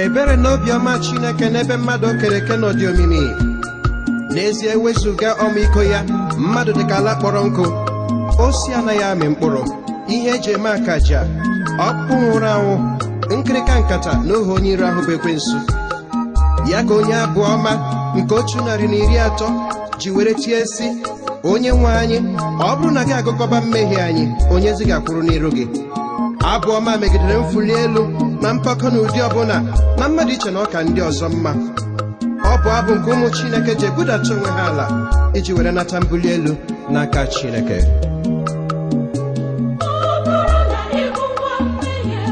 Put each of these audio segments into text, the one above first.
Ebere na obiọma Chineke n'ebe mmadụ kere eke nọ dị omimi. N'ezie, wezụga ọmịiko ya, mmadụ dị ka ala kpọrọ nkụ. Osi anaghị amị mkpụrụ, ihe eji eme akaja, ọkpụkpụ nwụrụ anwụ, nkịrịka nkata na ohu onye iro ahụ bụ ekwensu. Ya ka onye abụ ọma nke 130 ji were tie sị: "Onye nwe anyị, ọ bụrụ na gị agụkọba mmehie anyị, onye ezi ga-akwụrụ n'iru gị?" Abụ ọma megidere mfuli elu na mpako na ụdị ọbụla na mmadụ iche na ọka ndị ọzọ mma. Ọ bụ abụ nke ụmụ Chineke ji ebudata onwe ha ala iji were nata mbuli elu n'aka Chineke. Ọ bụrụ na ị bụ nwa mmehie,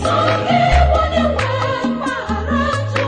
sọ gị onye nwe mgbaghara njọ.